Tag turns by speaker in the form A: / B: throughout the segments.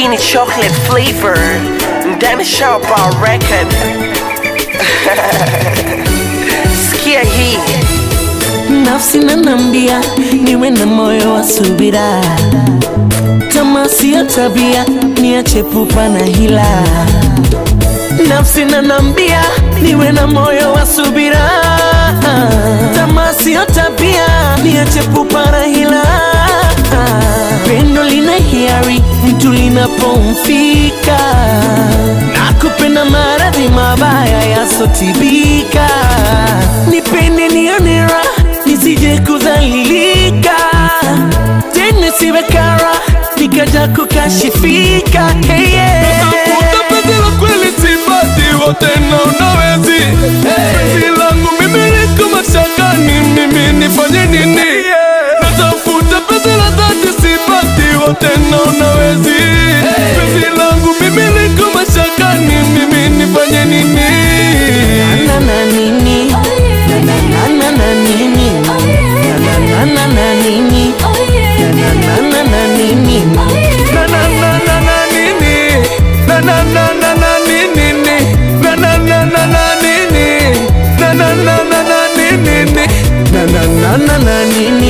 A: Hii ni chocolate flavor ndani Sharp Record. Sikia hii.
B: Nafsi nanambia niwe na moyo wa subira, tamaa sio tabia, niache pupa na hila. Nafsi nanambia niwe na moyo wa subira, tamaa sio tabia, niache pupa na hila. Pendo lina hiari mtu linapomfika, nakupenda maradhi mabaya yasotibika. Nipende nione raha nisije kudhalilika, tena siwe kara nikaja kukashifika. Hey, yeah.
C: Natafuta penzi la kweli sipati, wote naona wezi. Penzi langu mimi liko mashakani, mimi nifanye nini? Natafuta penzi la dhati sipati, wote naona wezi. Penzi langu mimi liko mashakani, mimi nifanye nini?
B: Na na nini? Na na na na nini? Na na na na nini? Na na na na nini?
C: Na na na na na nini? Na na na na na nini? Na na na na na nini? Na na na na na nini?
B: Na na na na na nini?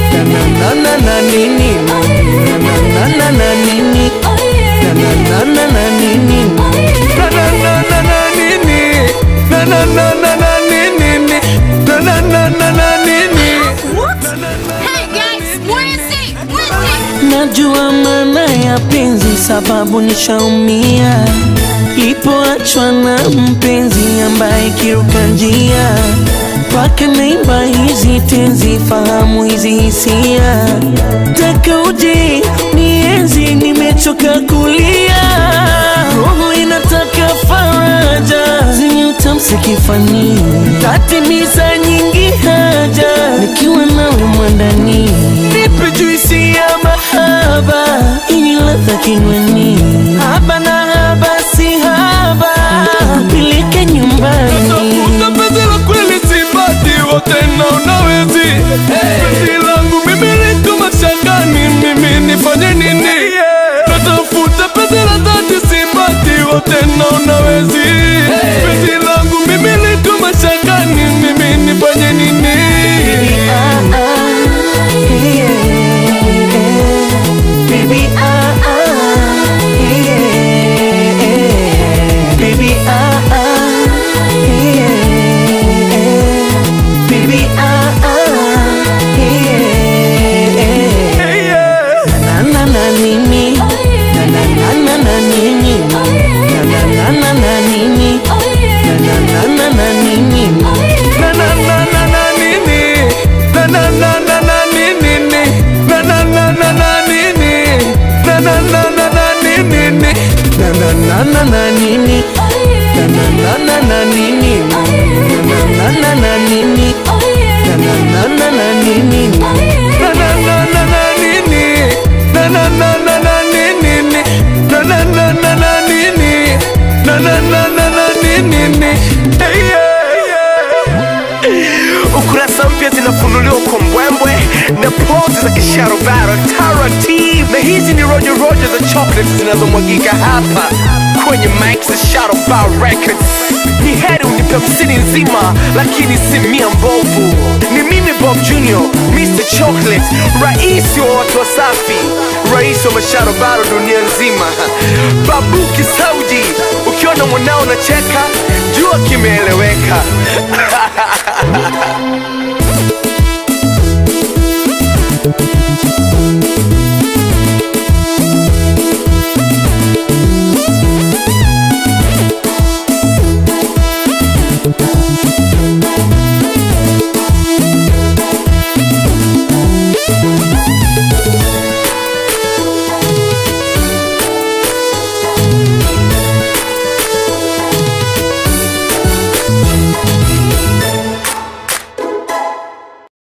B: Na na na na nini? Na na na na nini? Na na na na nini?
C: Na na na na na nini? Na na na na na nini? Na na na na na nini?
D: What? Hey guys, what is it? What is it?
B: Najua maana ya penzi sababu nishaumia, lipoachwa na mpenzi ambaye kiruka njia. Kwake naimba hizi tenzi, fahamu hizi hisia. Taka uje nienzi, nimechoka kulia. Roho inataka faraja zenye utamsikifani, tatimiza nyingi haja nikiwa nawe mwandani. Nipe juisi ya mahaba yenye ladha kinywani, haba na haba si haba, peleke nyumbani.
C: Natafuta penzi la kweli sipati, wote naona wezi. Penzi langu mimi liko mashakani, mimi nifanye nini? Natafuta penzi la dhati sipati, wote naona wezi. Penzi langu mimi liko mashakani, mimi nifanye nini?
B: Baby, ah, ah, yeah, yeah. Baby, ah, ah, yeah, yeah. Baby, ah, ah, yeah, yeah. Baby, ah, ah, yeah, yeah. Na na na nini? Na na na na na nini? Na na na na na nini? Na na na na na nini?
C: Na na na na na nini? Na na na na na nini? Na na na na na nini? Na na na na na nini?
B: Na na na na na nini? Na na na na na nini? Na na na na nini? Na na na na na nini?
C: Na na na na na nini? Na na na na na nini? Na na na na na nini? Na na na na na nini? Hey, yeah.
A: Ukurasa mpya zinafunuliwa kwa mbwembwe na pozi za kisharobaro taratibu, na hizi ni rojo rojo za chocolate zinazomwagika hapa kwenye mic za Sharp Records. Ni heri unipe 50 nzima, lakini si 100 mbovu. Ni mimi Bob Junior, Mr. Chocolate, rais wa watu wasafi, rais wa masharobaro dunia nzima. Babuki Saudi, ukiona mwanao unacheka, jua kimeeleweka.